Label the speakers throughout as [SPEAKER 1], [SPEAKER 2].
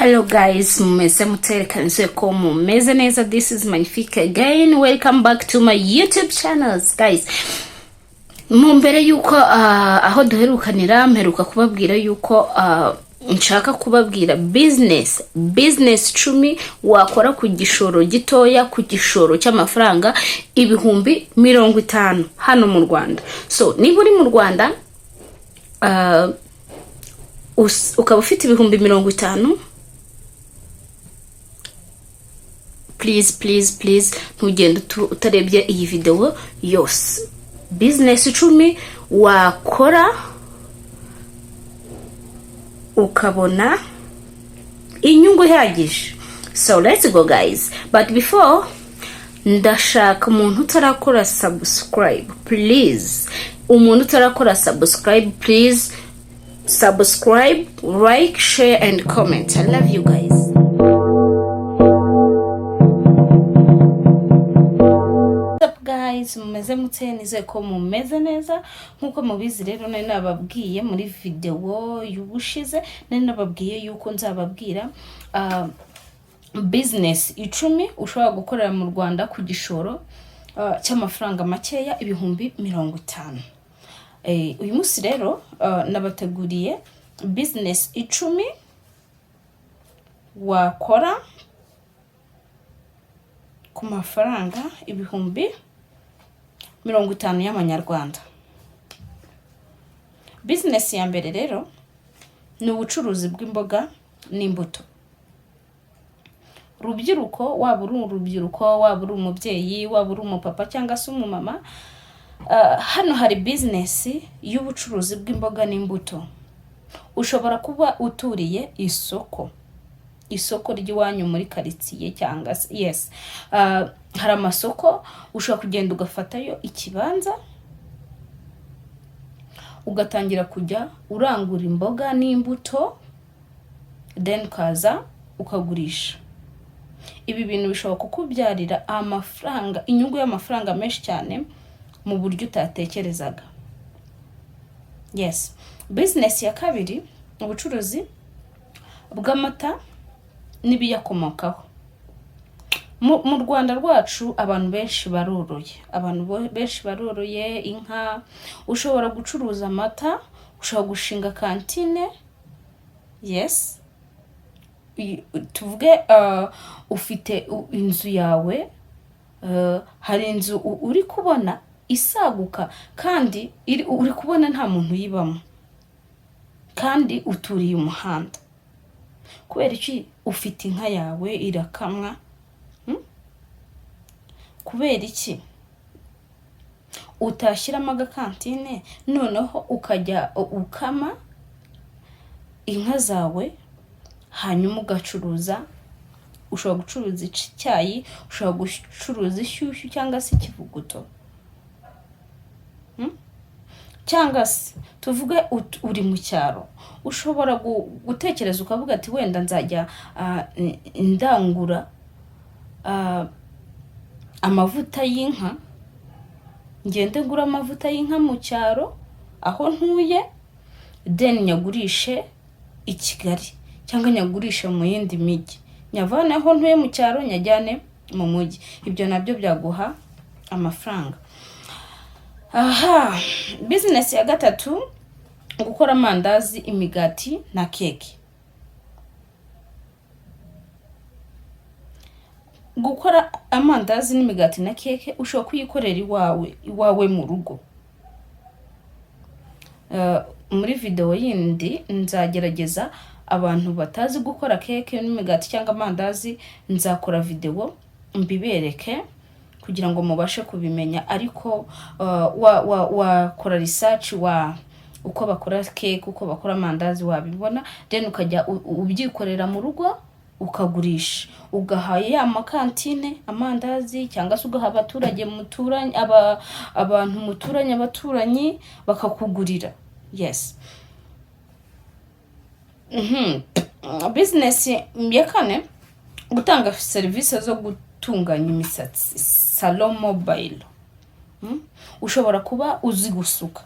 [SPEAKER 1] Hello guys, mumeze mute? Ko mumeze neza. This is Magnifique again. Welcome back to my YouTube channels, guys. Mu mbere yuko aho duherukanira, mperuka kubabwira yuko nshaka kubabwira business 10 wakora ku gishoro gitoya, ku gishoro cy'amafaranga 50,000 hano mu Rwanda. So niba uri mu Rwanda, ukaba ufite 50,000, please, please, please, ntugende utarebye iyi videwo yose. Business 10 wakora ukabona inyungu ihagije. So let's go, guys. But before, ndashaka umuntu utarakora subscribe, please, umuntu utarakora subscribe, please subscribe, like, share and comment. I love you guys. What's up, guys? Mumeze mute? Nizeye ko mumeze neza. Nk'uko mubizi rero, nari nababwiye muri videwo y'ubushize, nari nababwiye yuko nzababwira business 10 ushobora gukorera mu Rwanda ku gishoro cy'amafaranga makeya, 50,000. Uyu munsi rero nabateguriye business 10 wakora ku mafaranga 50,000 y'amanyarwanda. Business ya mbere rero ni ubucuruzi bw'imboga n'imbuto. Rubyiruko, waba uri urubyiruko, waba uri umubyeyi, waba uri umupapa cyangwa se umumama, hano hari business y'ubucuruzi bw'imboga n'imbuto. Ushobora kuba uturiye isoko ry'iwanyu muri karitsiye cyangwa se, yes, hari amasoko, ushobora kugenda ugafatayo ikibanza, ugatangira kujya urangura imboga n'imbuto, then ukaza ukagurisha. Ibi bintu bishobora kukubyarira amafaranga, inyungu y'amafaranga menshi cyane mu buryo utatekerezaga. Yes. Business ya kabiri, ubucuruzi bw'amata n'ibiyakomokaho. Mu Rwanda rwacu abantu benshi baroroye, abantu benshi baroroye inka. Ushobora gucuruza amata, ushobora gushinga kantine. Yes. Tuvuge ufite inzu yawe, hari inzu uri kubona isaguka kandi uri kubona nta muntu uyibamo, kandi uturiye umuhanda. Kubera iki? Ufite inka yawe irakamwa, Kubera iki utashyiramo agakantine, noneho ukajya ukama inka zawe, hanyuma ugacuruza? Ushobora gucuruza icyayi, ushobora gucuruza ishyushyu cyangwa se ikivuguto. Cyangwa se tuvuge uri mu cyaro, ushobora gutekereza ukavuga ati: "Wenda nzajya ndangura amavuta y'inka, ngende ngura amavuta y'inka mu cyaro aho ntuye, then nyagurishe i Kigali cyangwa nyagurishe mu yindi mijyi, nyavane aho ntuye mu cyaro nyajyane mu mujyi." Ibyo nabyo byaguha amafaranga. Aha, business ya gatatu, gukora amandazi, imigati na keke. Gukora amandazi n'imigati na keke ushobora kuyikorera iwawe mu rugo. Muri videwo yindi nzagerageza, abantu batazi gukora keke n'imigati cyangwa amandazi, nzakora videwo mbibereke kugira ngo mubashe kubimenya. Ariko wakora research wa uko bakora keke, uko bakora amandazi, wabibona, then ukajya ubyikorera mu rugo, ukagurisha, ugaha ya makantine amandazi, cyangwa se ugaha abaturage muturanye, abantu muturanye, abaturanyi bakakugurira. Yes. Business ya kane, gutanga serivisi zo gutunganya imisatsi, salon mobile. Ushobora kuba uzi gusuka.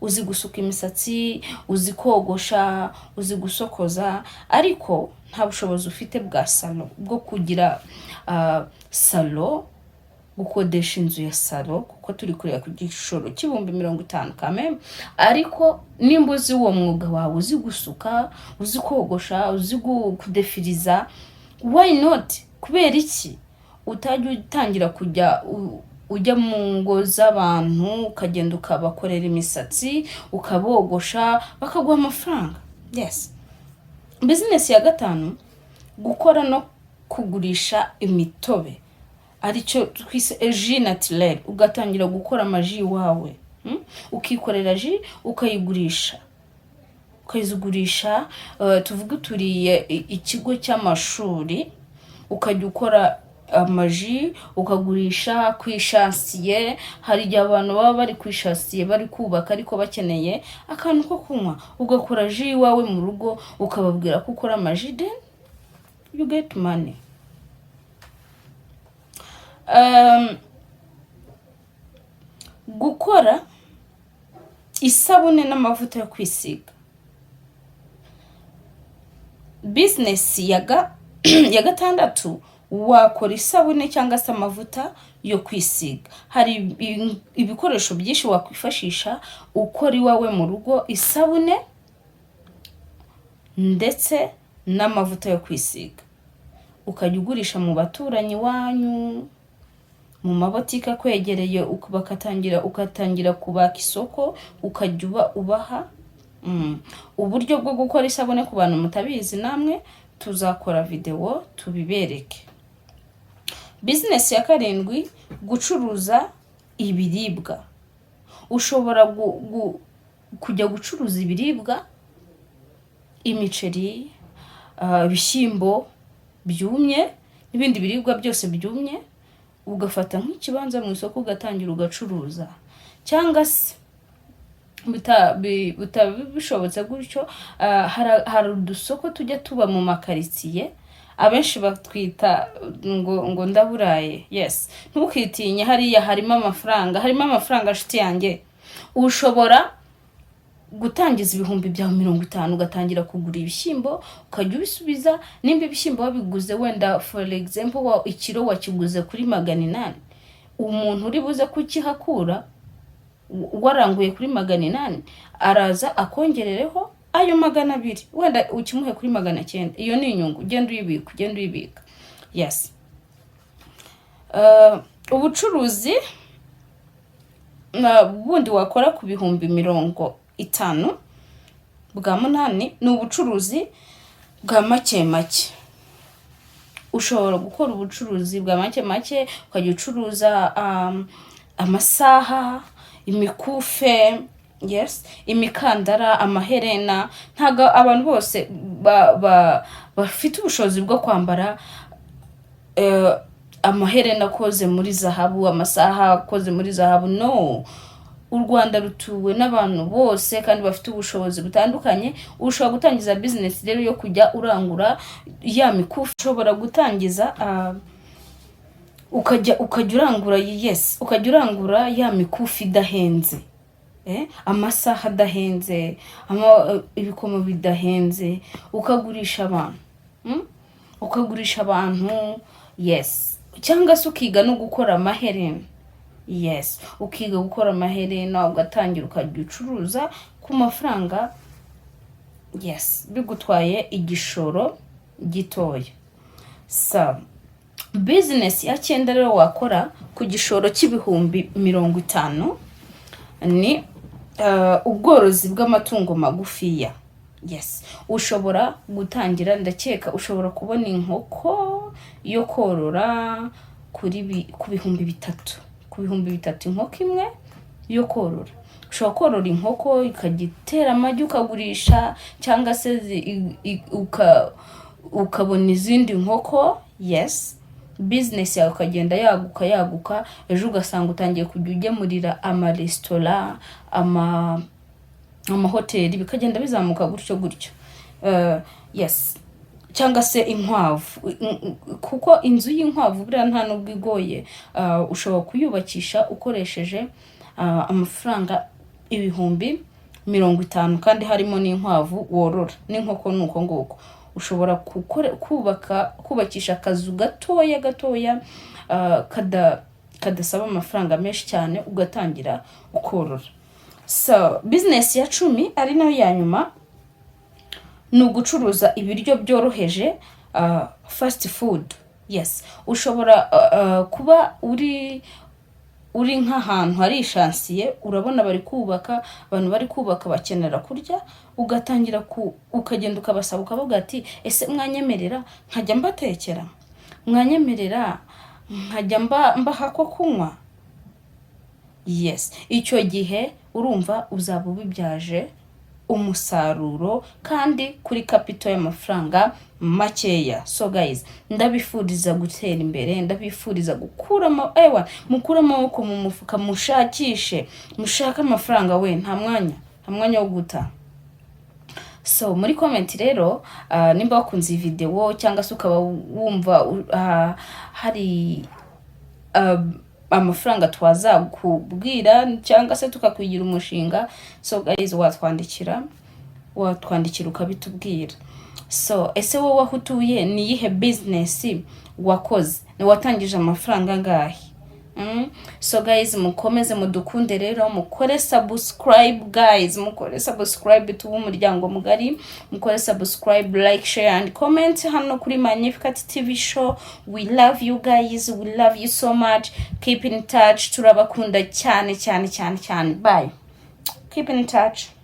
[SPEAKER 1] Uzi gusuka imisatsi, uzi kogosha, uzi gusokoza, ariko nta bushobozi ufite bwa salon, bwo kugira salon, gukodesha inzu ya salon, kuko turi kureba ku gishoro cy'ibihumbi 50 kameme. Ariko nimba uzi uwo mwuga wawe, uzi gusuka, uzi kogosha, uzi kudefiriza, why not? Kubera iki utajya utangira kujya ujya mu ngo z'abantu, ukagenda ukabakorera imisatsi, ukabogosha, bakaguha amafaranga? Yes. Business ya gatanu, gukora no kugurisha imitobe, aricyo twise jus naturel. Ugatangira gukora amajus iwawe, Ukikorera jus, ukayigurisha, ukayigurisha. Tuvuge uturiye ikigo cy'amashuri, ukajya ukora amajus, ukagurisha ku ishansiye. Hari igihe abantu baba bari ku ishansiye bari kubaka, ariko bakeneye akantu ko kunywa. Ugakora jus iwawe mu rugo, ukababwira ko ukora amajus, then you get money. Gukora isabune n'amavuta yo kwisiga. Business ya gatandatu, wakora isabune cyangwa se amavuta yo kwisiga. Hari ibikoresho byinshi wakwifashisha ukora iwawe mu rugo isabune ndetse n'amavuta yo kwisiga, ukajya ugurisha mu baturanyi iwanyu, mu mabotike akwegereye, bakatangira, ugatangira kubaka isoko, ukajya uba ubaha. Uburyo bwo gukora isabune, ku bantu mutabizi namwe tuzakora videwo tubibereke. Business ya karindwi, gucuruza ibiribwa. Ushobora kujya gucuruza ibiribwa, imiceri, ibishyimbo byumye n'ibindi biribwa byose byumye, ugafata nk'ikibanza mu isoko, ugatangira ugacuruza. Cyangwa se bitaba bishobotse gutyo, hari udusoko tujya tuba mu makaritsiye, abenshi batwita ngo ndaburaye. Yes, ntukitinye, hariya harimo amafaranga, harimo amafaranga, nshuti yanjye. Ushobora gutangiza ibihumbi byawe 50, ugatangira kugura ibishyimbo, ukajya ubisubiza. Nimba ibishyimbo wabiguze wenda, for example, ikiro wakiguze kuri 800, umuntu uri buze kukihakura waranguye kuri 800 araza akongerereho ayo 200, wenda ukimuhe kuri 900. Iyo ni inyungu, ugenda uyibika, ugenda uyibika. Yes. Ubucuruzi na bundi wakora ku bihumbi 50 bwa munani ni ubucuruzi bwa make make. Ushobora gukora ubucuruzi bwa make make, ukajya ucuruza amasaha, imikufe, yes, imikandara, amaherena. Ntabwo abantu bose bafite ubushobozi bwo kwambara amaherena akoze muri zahabu, amasaha akoze muri zahabu. No, u Rwanda rutuwe n'abantu bose kandi bafite ubushobozi butandukanye. Ushobora gutangiza business rero yo kujya urangura ya mikufi. Ushobora gutangiza ukajya urangura, yes, ukajya urangura ya mikufi idahenze, amasaha adahenze, ibikomo bidahenze, ukagurisha abantu, Ukagurisha abantu, yes. Cyangwa se ukiga no gukora amaherena. Yes, ukiga gukora amaherena, ugatangira ukajya ucuruza ku mafaranga, yes, bigutwaye igishoro gitoya. So business ya cyenda rero wakora ku gishoro cy'ibihumbi 50 ni ubworozi bw'amatungo magufiya. Yes, ushobora gutangira, ndakeka ushobora kubona inkoko yo korora ku bihumbi 3, ku bihumbi 3 inkoko imwe yo korora. Ushobora korora inkoko ikajya itera amagi ukagurisha, cyangwa se ukabona izindi nkoko. Yes, business yawe ukagenda yaguka, yaguka, ejo ugasanga utangiye kujya ugemurira amaresitora, amahoteli, bikagenda bizamuka gutyo gutyo. Yes, cyangwa se inkwavu, kuko inzu y'inkwavu buriya nta nubwo igoye. Ushobora kuyubakisha ukoresheje amafaranga ibihumbi 50, kandi harimo n'inkwavu worora n'inkoko. Ni uko nguko ushobora kubaka, kubakisha akazu gatoya gatoya, kadasaba amafaranga menshi cyane, ugatangira ukorora. So business ya 10, ari nayo ya nyuma, ni ugucuruza ibiryo byoroheje, fast food. Yes, ushobora kuba uri nk'ahantu hari ishansiye, urabona bari kubaka, abantu bari kubaka bakenera kurya, ugatangira ukagenda ukabasaba, ukavuga ati: "Ese mwanyemerera nkajya mbatekera? Mwanyemerera nkajya mbaha ko kunywa?" Yes, icyo gihe urumva uzaba ubibyaje umusaruro kandi kuri capital y'amafaranga makeya. So guys, ndabifuriza gutera imbere, ndabifuriza gukuramo, ewa, mukure amaboko mu mufuka, mushakishe, mushake amafaranga we. Nta mwanya wo guta. So muri comment rero, nimba wakunze iyi video cyangwa se ukaba wumva hari amafaranga twazakubwira cyangwa se tukakwigira umushinga, so guys, watwandikira ukabitubwira. So ese wowe aho utuye ni iyihe business wakoze, watangije amafaranga angahe? So guys, mukomeze mudukunde rero, mukore subscribe guys, mukore subscribe, tube umuryango mugari. Mukore subscribe, like, share and comment hano kuri Magnificat TV Show. We love you guys, we love you so much. Keep in touch, turabakunda cyane cyane cyane cyane. Bye, keep in touch.